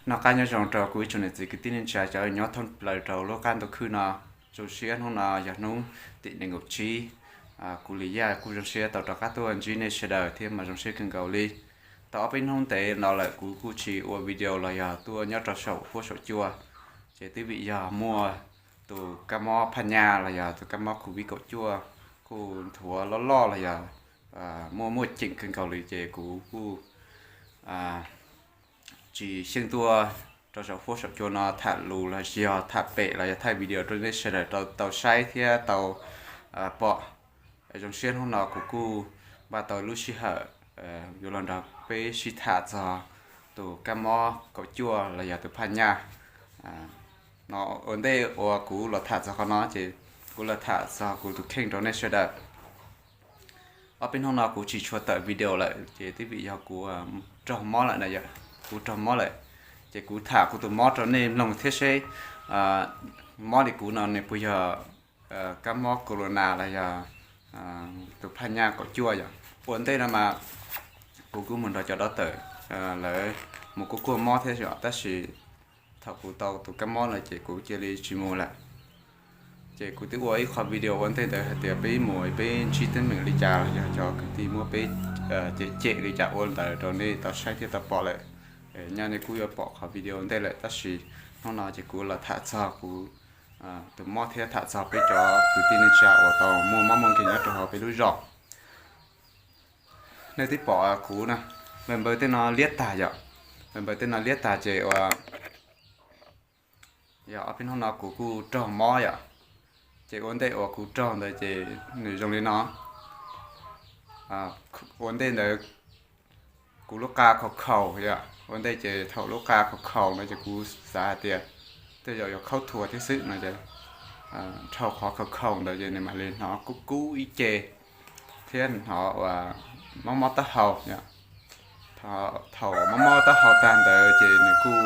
Noj qab nyob zoo rau kuv ib tsoom niam txiv kwv tij neej tsa cov nyob thoob plaws rau lub qab ntuj khwb no. Zoo siab hnub no yog hnub tim nees nkaum tsib, kuv Lis Yaj kuj zoo siab tau rov qab tuaj ntsib nej sawv daws thiab mas zoo siab kawg nkaus li. Tau ob peb hnub ntev no lawm kuv kuj tsis ua video los yog tuaj nyob rau saum huab saum cua, ces twb vim yog muaj tus kab mob Phaj Nyaj los yog tus kab mob Covid kaum cuaj kuj nthuav loj loj los yog muaj muaj ceem kawg nkaus li ces kuv kuj tsis xyeej tuaj rau saum huab saum cua no tham lus los yog tham pem los yog thaij video rau nej sawv daws tau saib thiab tau pom. Zoo siab hnub no kuv kuj npaj tau lub sij hawm yuav los nrog peb sib tham txog tus kab mob kaum cuaj los yog tus Phaj Nyaj no. Ua ntej uas kuv los tham txog qhov no ces kuv los tham txog kuv tus kheej rau nej sawv daws. Ob peb hnub no kuv tsis tshua tawm video lawm ces twb vim yog kuv raug mob lawm na yom, kuv raug mob lawm. Ces kuv tham kuv tus mob rau nej mloog thiab seb mob li kuv no nws puas yog kab mob corona los yog tus Phaj Nyaj kaum cuaj yom. Ua ntej no mas kuv kuj mus nrog cov dov tawm lawv mus kuaj kuaj mob thiab yom, tab sis thaum kuv tau tus kab mob no ces kuv cia li tsis mus lawm. Ces kuv twb ua ib qho video ua ntej ntawd hais tias peb mus peb ntsib teeb meem li cas los yog cov kwv tij muab peb cem cem li cas ua ntawd rau nej tau saib thiab tau pom lawm. Nyob nej kuj yuav pom qhov video ntej lawm tab sis hnub no ces kuv los tham txog kuv tus mob thiab tham txog peb cov kwv tij neej tsa uas tau muaj mob muaj nkeeg nyob rau hauv peb lub zos. Nej twb pom kuv na, npawg npawg tej no liab tag yom, npawg npawg tej no liab tag ces ua yog ob peb hnub no kuv kuj raug mob yom. Ces ua ntej uas kuv raug ntawd ces nws zoo li no. Ua ntej ntawd kuv lub qa khaus khaus yom, ua ntej ces thaum lub qa khaus khaus no ces kuv xav hais tias tej zaum yuav khaub thuas thiab xwb no ces dhau qhov khaus khaus ntawd ces nws mam li hnov kub kub ib ce thiab hnov uas mob mob taub hau. Thaum mob mob taub hau tag ntawd ces nws kuj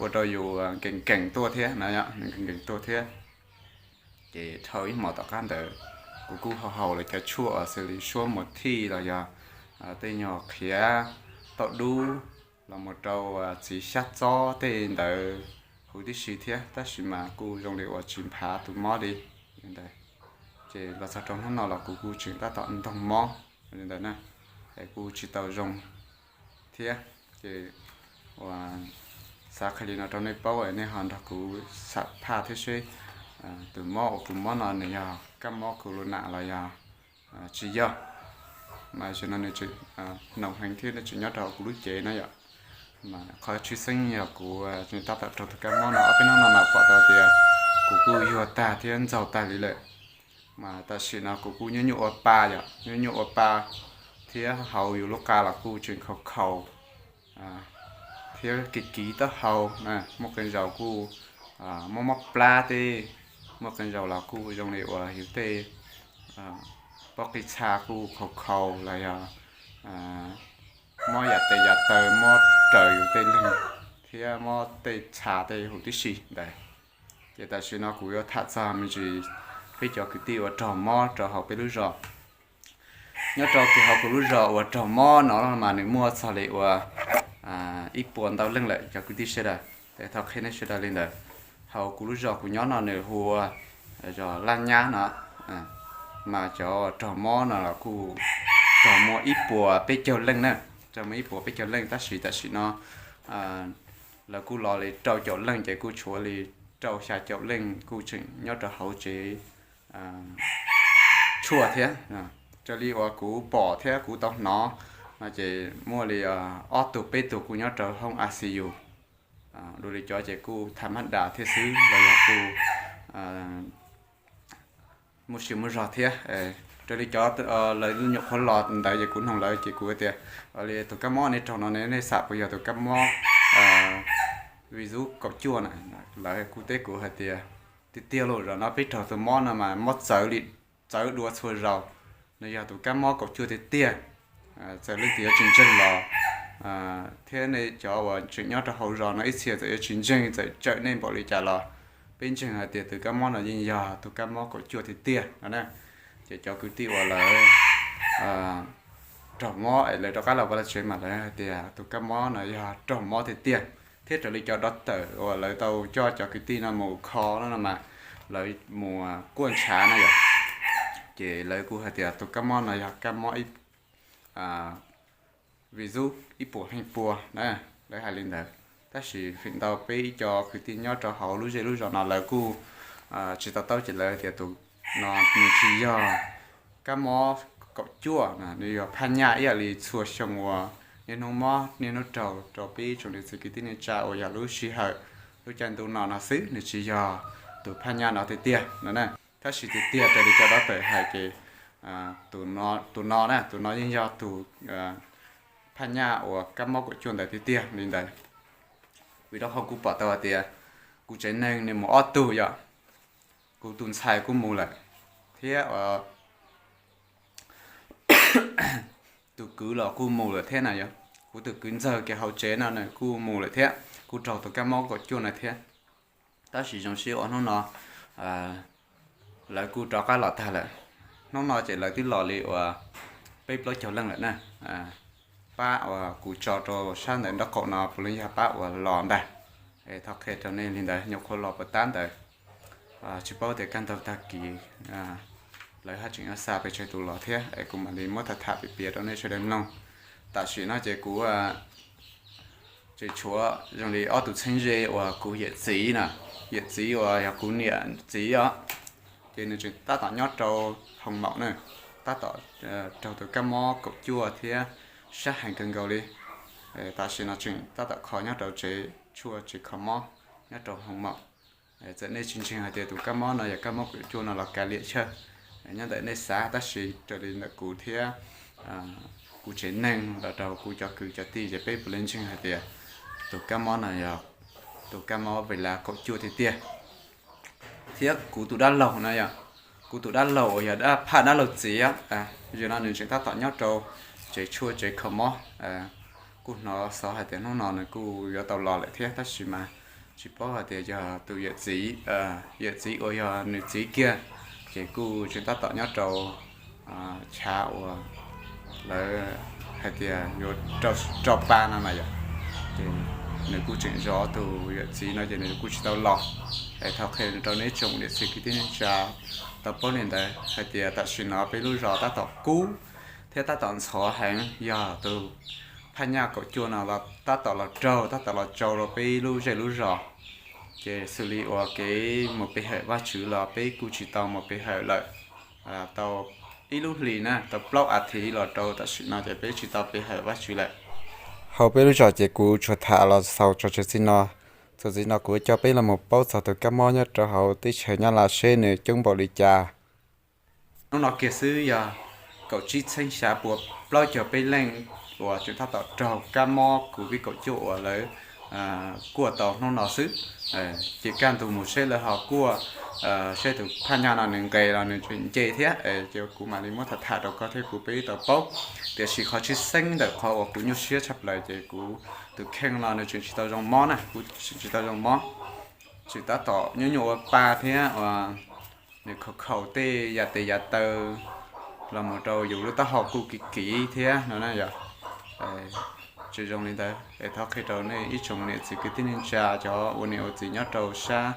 ua rau yus nkees nkees tuaj thiab no, nws nkees nkees tuaj thiab. Ces dhau ib hmos tom qab ntawd kuv kuj haus haus lawv cov tshuaj xws li suab muas thij los yog tej nyuag qhiav tauj dub los mus rau txiv xyab txob tej ntawd huv tib si thiab tab sis mas kuj zoo li uas tsis nphav tus mob li ntawd. Ces los txog rau hnub no los kuv kuj tseem tab tom ntoog mob li ntawd na, es kuj tsis tau zoo thiab. Ces ua xav qhia li no rau nej paub nej ho nrog kuv xam phaj thiab seb tus mob uas kuv mob no nws yog kab mob corona los yog tsis yog. Mas zaum no nws tseem noos heev thiab nws tseem nyob rau kuv lub cev na yom. Mas qhov tshwj xeeb yog kuv tab tom raug tus kab mob no ob peb hnub no mas pom tau tias kuv kuj yuag tag thiab ntxaug tag li lawm. Mas tam sim no kuv kuj nyuaj nyuaj ua pa yom, nyuaj nyuaj ua pa thiab hauv yus lub qa los kuj tseem khaus khaus thiab kiv kiv taub hau. Muaj qee zaus kuj mob mob plab tej, muaj qee zaus los kuj zoo li uas yus tej pob qij txha kuj khaus khaus los yog mob yam tes yam taw mob raws yus tej leeg thiab mob tej txha tej huv tib si ntawd. Ces tam sim no kuv yuav tham txog me ntsis peb cov kwv tij uas raug mob rau hauv peb lub zos. Nyob rau kiag hauv kuv lub zos uas raug mob no mas nws muaj txog li uas ib puas ntau leej lawm cov kwv tij sawv daws. Ces thov qhia nej sawv daws li ntawd, hauv kuv lub zos kuv nyob no nws hu ua zos Laj Nyab no, mas cov raug mob no los kuj raug muaj ib puas peb caug leej na, raug muaj ib puas peb caug leej tab sis tam sim no lawv kuj los li rau caum leej ces kuj tshuav li rau xya caum leej kuj tseem nyob rau hauv tsev tshuaj thiab. Raws li uas kuv pom thiab kuv tau hnov no ces muaj li ob tug peb tug kuj nyob rau hoob I C U. Dua li cov ces kuj tham mab das thiab xwb los yog kuj muaj siab muaj zog thiab. Raws li cov lawv nyuam qhuav los ntawd ces kuv noog lawv ces kuv tias li tus kab mob nej raug no nej xam puas yog tus kab mob virus kaum cuaj na? Lawv kuj teb kuv hais tias tiag tiag lauj, zaum no peb raug tus mob no mas mob txawv li, txawv dua txhua zaus. Nws yog tus kab mob kaum cuaj tiag tiag, txawm leej twg yuav tsis ntseeg los thiab nej cov uas tseem nyob rau hauv zos no ib txhia txawm yuav tsis ntseeg txawm tsawm nej npaum li cas los peb ntseeg hais tias tus kab mob no yeej yog tus kab mob kaum cuaj tiag tiag no na. Ces cov kwv tij uas lawv raug mob es lawv rov qab los vaj los tsev mas lawv hais tias tus kab mob no yog raug mob tiag tiag Thiab raws li cov doctor uas lawv tau coj cov kwv tij no mus kho no mas lawv mus kuaj ntshav no yom, ces lawv kuj hais tias tus kab mob no yog kab mob ib virus ib puas pheej pua na, lawv hais li ntawd. Tab sis feem ntau peb ib co kwv tij nyob rau hauv lub zej lub zos no lawv kuj tsis to taub ces lawv tias tus no nws tsis yog kab mob kaum cuaj, nws yog phaj nyaj ib yam li txhua xyoo uas niaj hnub mob niaj hnub raug rau peb tsoom niam txiv kwv tij neej tsa uas yog lub sij hawm lub caij ntuj no no xwb, nws tsis yog tus phaj nyaj no tiag tiag no na. Tab sis tiag tiag raws li cov doctor hais ces tus no na, tus no yeej yog tus phaj nyaj uas kab mob kaum cuaj ntawd tiag tiag li ntawd. Vim rau qhov kuv pom tau hais tias kuv tsev neeg nws mus ob tug yom, kuv tus ntxhais kuj mus lawm thiab tus kwv los kuj mus lawm thiab na yom. Kuv tus kwv ntxawg kiag hauv tsev no nws kuj mus lawm thiab, kuj raug tus kab mob kaum cuaj no thiab. Tab sis zoo siab uas hnub no lawv kuj rov qab los tag lawm. Hnub no ces lawv twb los li uas peb plaub caug leej lawm na. Pab uas kuv tso rau sab ntawm nraub qaum no puav leej yog pab uas los ntag. Es thov qhia rau nej li ntawd, nyuam qhuav los puas tab ntawd, tsis paub tias kaj ntug tag kis lawv haj tseem yuav xa pes tsawg tus los thiab es kuv mam li muab tham tham piav piav rau nej sawv daws mloog. Tam sim no ces kuv tseem tshuav zoo li ob tug txheeb ze uas kuv yawm txiv na, yawm txiv uas yog kuv niam txiv os, ces nws tseem tab tom nyob rau Hoo Maum na, tab tom raug tus kab mob kaum cuaj thiab sab heev kawg nkaus li. Tam sim no tseem tab tom kho nyob rau tsev tshuaj tsev kho mob nyob rau Hoo Maum. Txawm nej tsis ntseeg hais tias tus kab mob no yog kab mob kaum cuaj no los kav liam chawj, nyob ntawm nej xav, tab sis raws li ntawm kuv thiab kuv tsev neeg los rau kuv cov kwv cov tij ces peb puav leej ntseeg hais tias tus kab mob no yog tus kab mob vais lav kaum cuaj tiag tiag. Thiab kuv tus dab laug no yog, kuv tus dab laug uas yog dab phaj dab laug txiv, yog no nws tseem tab tom nyob rau tsev tshuaj tsev kho mob. Kuj hnov xov hais tias hnub no nws kuj yuav tau los lawm thiab, tab sis mas tsis paub hais tias yog tus yawm txiv, yawm txiv uas yog nws txiv kiag, ces kuj tseem tab tom nyob rau chav uas lawv hais tias yuav rau pa no mas yom, ces nws kuj tseem zov tus yawm txiv no ces nws kuj tsis tau los. Es thov qhia rau nej tsoom niam txiv kwv tij neej tsa tau paub li ntawd hais tias tam sim no peb lub zos tab tom kub thiab tab tom ntxhov heev, yog tus phaj nyaj kaum cuaj no los tab tom los raug, tab tom los tsau rau peb lub zej lub zos. Ces xws li uas kev mus pe hawm Vajtswv los peb kuj tsis tau mus pe hawm lawm tau ib lub hlis na, tau plaub as thiv los rau tam sim no ces peb tsis tau pe hawm Vajtswv lawm. Hauv peb lub zos ces kuv tsuas tham los xaus tso tseg txij no. Txuas txij no kuv coj peb los mus paub txog tus kab mob nyob rau hauv teb chaws Nyab Laj seb nws coob npaum li cas. Hnub no kiag xwb yog kaum tsib txheeb xya pua plaub caug peb leej uas tseem tab tom raug kab mob COVID kaum cuaj uas lawv kuaj tau hnub no xwb. Ces kaj ntug mus seb lawv ho kuaj, seb tus phaj nyaj no nws nqes los nws tseem nce thiab, ces kuv mam li muab tham tham rau koj thiab kuv peb tau paub. Tiam sis qhov tshwj xeeb ntawm qhov uas kuv nyuaj siab tshaj plaws ces kuv tus kheej no nws tseem tsis tau zoo mob na, kuv tseem tsis tau zoo mob, tseem tab tom nyuaj nyuaj ua pa thiab uas nws khaus khaus tej yam tes yav taw los mus rau yus lub taub hau kuj kiv kiv thiab no na yom. Tsis zoo li ntawd es thov qhia rau nej ib tsoom niam txiv kwv tij neej tsa cov ua niam ua txiv nyob rau sab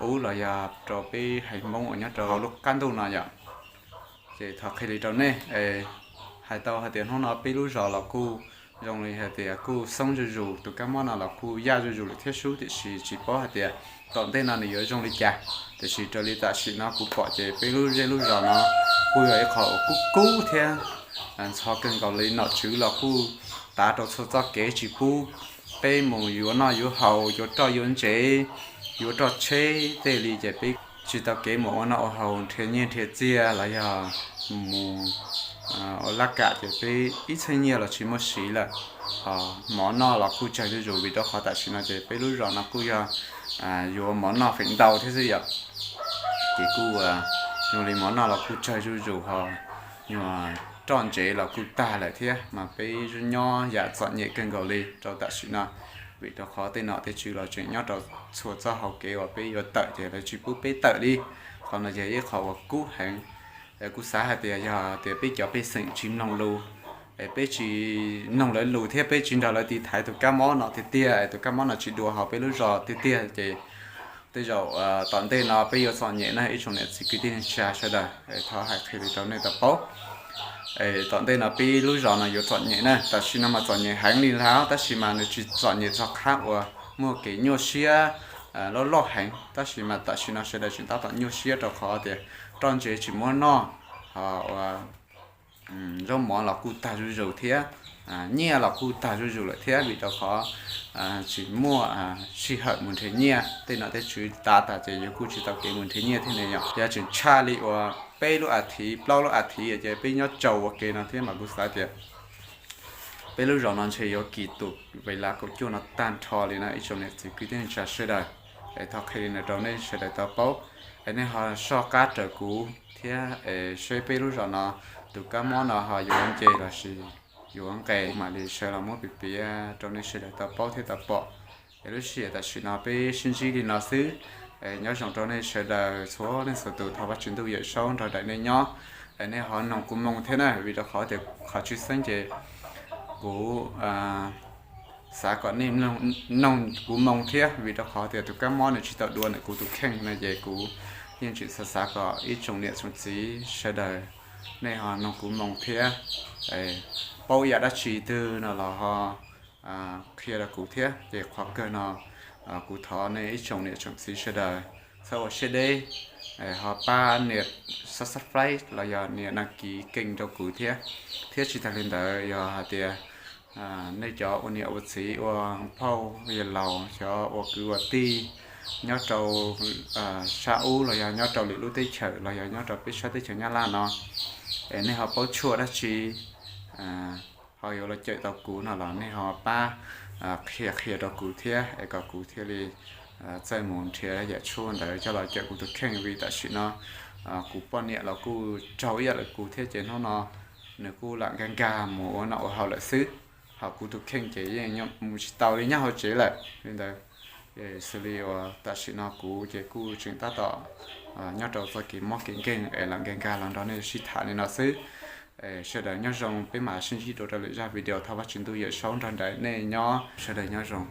ub los yog rau peb haiv Hmoob uas nyob rau hauv lub qab ntuj no yom. Ces thov qhia li rau nej, hais tau hais tias hnub no peb lub zos los kuj zoo li hais tias kuj xoob zuj zus, tus kab mob no los kuj yaj zuj zus lawm thiab sub, tiam sis tsis paub hais tias tom ntej no nws yuav zoo li cas. Tiam sis raws li tam sim no kuv pom ces peb lub zej lub zos no kuj yog ib qho uas kub kub thiab ntxhov kawg nkaus li. Nom tswv los kuj tav rau txhua txoj kev tsis pub peb mus yuav noj yuav haus, yuav roj yuav ntsev, yuav roj tsheb tej li ces peb tsis tau kev mus ua noj ua haus nrhiav nyiaj nrhiav txiag los yog mus ua laj kam ces peb ib txheeb nyiaj los tsis muaj siv lawm. Ho mov noj los kuj tsawg zuj zus vim rau qhov tam sim no ces peb lub zos no kuj yog yuav mov noj feem ntau thiab xwb yom. Ces kuj zoo li mov noj los kuj tsawg zuj zus, ho nyuag roj ntsev los kuj tag lawm thiab, mas peb nyob yam txom nyem kawg nkaus li rau tam sim no. Vim rau qhov tej nom tej tswv los tseem nyob rau txhua txoj hau kev uas peb yuav tawm ces lawv tsis pub peb tawm li. Qhov no yog ib qho uas kub heev. Kuv xav hais tias yog tias peb cov pej xeem tsis mloog lus, es peb tsis noog lawv lus thiab peb tsis nrog lawv tiv thaiv tus kab mob no tiag tiag, tus kab mob no tsis dua hauv peb lub zos tiag tiag ces tej zaum tom ntej no peb yuav txom nyem na ib tsoom niam txiv kwv tij neej tsa sawv daws. Thov hais qhia li rau nej tau paub, tom ntej no peb lub zos no yuav txom nyem na. Tam sim no mas txom nyem heev li lawm tab sis mas nws tsis txom nyem txog qhov uas muaj kev nyuaj siab loj loj heev, tab sis mas tam sim no sawv daws tseem tab tom nyuaj siab rau qhov tias roj ntsev tsis muab noj, ho ua zaub mov los kuj tag zuj zus thiab, nyiaj los kuj tag zuj zus lawm thiab vim rau qhov tsis muaj sij hawm mus nrhiav nyiaj, tej nom tej tswv tav tas ces yus kuj tsis tau kev mus nrhiav nyiaj thiab ne yom. Yog tseem tshaj li uas peb lub a thiv plaub lub a thiv ces peb nyob tsau ua ke no thiab mas kuv xav tias peb lub zos no ntshe yuav kis tus ves lav kaum cuaj no tag nrho li na ib tsoom niam txiv kwv tij neej tsa sawv daws. Es thov qhia li no rau nej sawv daws tau paub, es nej ho soj qab raws kuv thiab es seb peb lub zos no tus kab mob no ho yuav nce los sis yuav nqes mam li sawv los muab piav piav rau nej sawv daws tau paub thiab tau pom. Es lub sij hawm tam sim no peb sib ntsib li no xwb, nyob zoo rau nej sawv daws txhua leej txhua tus, thov Vajtswv ntuj Yawm Saub nrog daim nej nyob. Es nej ho noog kuv moo thiab na vim rau qhov tias qhov tshwj xeeb ces kuv xav kom nej noog kuv moo thiab vim rau qhov tias tus kab mob nws tsis tau dua ntawm kuv tus kheej no ces kuv yeej tseem xav xav kom ib tsoom niam tsoom txiv sawv daws nej ho noog kuv moo thiab paub yam dab tsi twg no los ho qhia rau kuv thiab. Ces qhov kawg no kuv thov nej ib tsoom niam tsoom txiv sawv daws txhob ua siab deb, ho pab nias subscribe los yog nias đăng ký kênh rau kuv thiab. Thiab tsis tag li ntawd yog hais tias nej cov ua niam ua txiv ua phauj yawg laus xyov ua kwv ua tij nyob rau sab ub los yog nyob rau lwm lub teb chaws los yog nyob rau peb sab teb chaws Nyab Laj no, es nej ho paub tshuaj dab tsi ho yuav los cawm tau kuv no los nej ho pab qhia qhia rau kuv thiab es kom kuv thiaj li txawj mus nrhiav yam tshuaj ntawd coj los cawm kuv tus kheej vim tam sim no kuv poj niam los kuj raug ib yam li kuv thiab ces hnub no nws kuj lam nkag nkag mus ua noj ua haus lawm xwb. Ho kuv tus kheej ces yeej mus tsis tau li nyob hauv tsev lawm li ntawd. Xws li uas tam sim no kuv ces kuj tseem tab tom nyob rau txoj kev mob kev nkeeg es lam nkag nkag los nrog nej sib tham li no xwb. Sawv daws nyob zoo, peb mam sib ntsib dua rau lwm zaj video, thov Vajtswv ntuj Yawm Saub nrog nraim nej nyob, sawv daws nyob zoo.